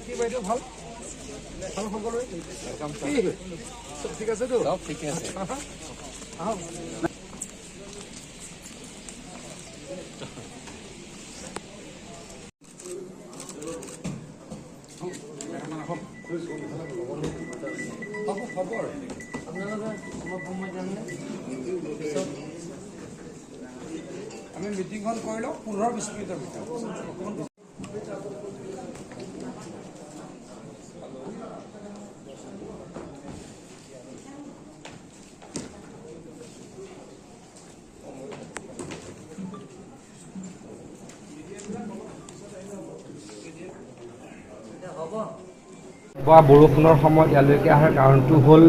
কি বাইদেউ, ভাল ভাল সকলোৰে? কি চব ঠিক আছেতো? চব ঠিকে আছে। আহক। হ'ব খবৰ। আমি মিটিংখন কৰি লওঁ 15-20 মিনিটৰ ভিতৰত। বা বৰষুণৰ সময়ত ইয়ালৈকে অহাৰ কাৰণটো হ'ল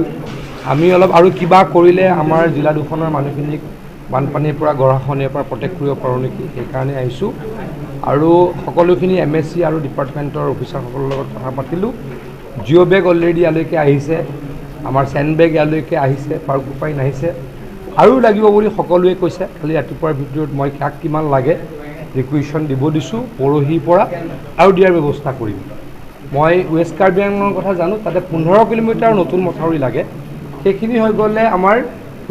আমি অলপ আৰু কিবা কৰিলে আমাৰ জিলা দুখনৰ মানুহখিনিক বানপানীৰ পৰা, গৰাখহনীয়াৰ পৰা প্ৰটেক্ট কৰিব পাৰোঁ নেকি, সেইকাৰণে আহিছোঁ। আৰু সকলোখিনি MSC আৰু ডিপাৰ্টমেণ্টৰ অফিচাৰসকলৰ লগত কথা পাতিলোঁ। জিঅ' বেগ অলৰেডি ইয়ালৈকে আহিছে, আমাৰ চেণ্ড বেগ ইয়ালৈকে আহিছে, পাৰ্কুপাইন আহিছে, আৰু লাগিব বুলি সকলোৱে কৈছে। কালি ৰাতিপুৱাৰ ভিতৰত মই কাক কিমান লাগে ৰিকুৱেশ্যন দিব দিছোঁ, পৰহিৰ পৰা আৰু দিয়াৰ ব্যৱস্থা কৰিম। মই ৱেষ্ট কাৰ্বি আংলঙৰ কথা জানো, তাতে 15 কিলোমিটাৰ নতুন মথাউৰি লাগে। সেইখিনি হৈ গ'লে আমাৰ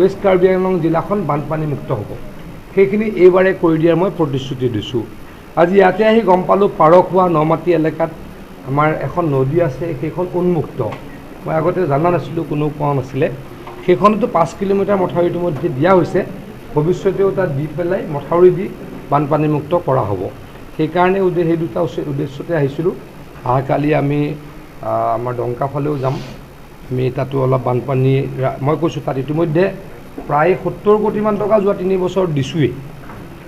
ৱেষ্ট কাৰ্বি আংলং জিলাখন বানপানী মুক্ত হ'ব। সেইখিনি এইবাৰে কৰি দিয়াৰ মই প্ৰতিশ্ৰুতি দিছোঁ। আজি ইয়াতে আহি গম পালোঁ পাৰখোৱা নমাটি এলেকাত আমাৰ এখন নদী আছে, সেইখন উন্মুক্ত। মই আগতে জনা নাছিলোঁ, কোনেও কোৱা নাছিলে। সেইখনতো 5 কিলোমিটাৰ মথাউৰি ইতিমধ্যে দিয়া হৈছে, ভৱিষ্যতেও তাত দি পেলাই মথাউৰি দি বানপানীমুক্ত কৰা হ'ব। সেইকাৰণে সেই দুটা উদ্দেশ্যতে আহিছিলোঁ। অহাকালি আমি আমাৰ ডংকা ফালেও যাম। আমি তাতো অলপ বানপানী, মই কৈছোঁ তাত ইতিমধ্যে প্ৰায় 70 কোটিমান টকা যোৱা 3 বছৰ দিছোঁৱেই।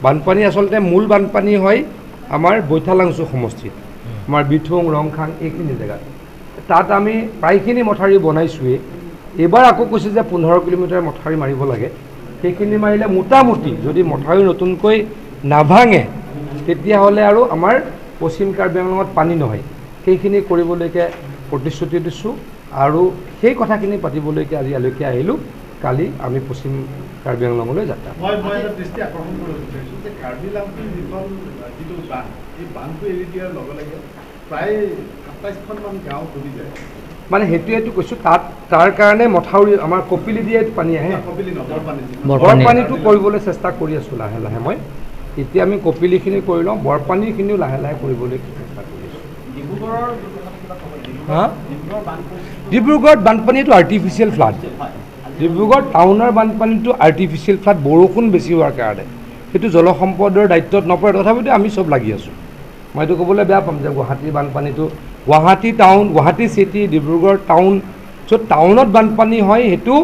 বানপানী আচলতে মূল বানপানী হয় আমাৰ বৈঠালাংচু সমষ্টিত, আমাৰ বিথুং, ৰংখাং এইখিনি জেগাত। তাত আমি প্ৰায়খিনি মথাউৰি বনাইছোঁৱেই। এইবাৰ আকৌ কৈছে যে 15 কিলোমিটাৰ মথাউৰি মাৰিব লাগে। সেইখিনি মাৰিলে মোটামুটি যদি মথাউৰি নতুনকৈ নাভাঙে তেতিয়াহ'লে আৰু আমাৰ পশ্চিম কাৰ্বি আংলঙত পানী নহয়। সেইখিনি কৰিবলৈকে প্ৰতিশ্ৰুতি দিছোঁ আৰু সেই কথাখিনি পাতিবলৈকে আজি ইয়ালৈকে আহিলোঁ। কালি আমি পশ্চিম কাৰ্বি আংলঙলৈ যাত্ৰা। মই এটা দৃষ্টি আকৰ্ষণ কৰিব বিচাৰিছোঁ যে কাৰ্বি লাংপিৰ যিটো বান্ধ, এই বান্ধটো এৰি দিয়াৰ লগে লগে প্ৰায় 27খনমান গাঁও ডুবি যায়। মানে সেইটোৱেতো কৈছোঁ, তাত তাৰ কাৰণে মথাউৰি আমাৰ কপিলি দিয়ে পানী আহে, বৰপানীটো কৰিবলৈ চেষ্টা কৰি আছোঁ লাহে লাহে। মই এতিয়া আমি কপিলিখিনি কৰি লওঁ, বৰপানীখিনিও লাহে লাহে কৰিবলৈ চেষ্টা কৰি আছোঁ। হা, ডিব্ৰুগড়ত বানপানীটো আৰ্টিফিচিয়েল ফ্লাড। ডিব্ৰুগড় টাউনৰ বানপানীটো আৰ্টিফিচিয়েল ফ্লাড, বৰষুণ বেছি হোৱাৰ কাৰণে। সেইটো জলসম্পদৰ দায়িত্বত নপৰে, তথাপিতো আমি চব লাগি আছোঁ। মই এইটো ক'বলৈ বেয়া পাম যে গুৱাহাটীৰ বানপানীটো, Guwahati town, Guwahati city, Dibrugarh town, য'ত টাউনত বানপানী হয় সেইটো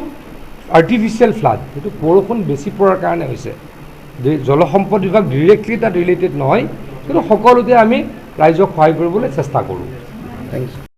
আৰ্টিফিচিয়েল ফ্লাড, সেইটো বৰষুণ বেছি পৰাৰ কাৰণে হৈছে। জলসম্পদ বিভাগ ডিৰেক্টলি তাত ৰিলেটেড নহয়, কিন্তু সকলোতে আমি ৰাইজক সহায় কৰিবলৈ চেষ্টা কৰোঁ। Thank you.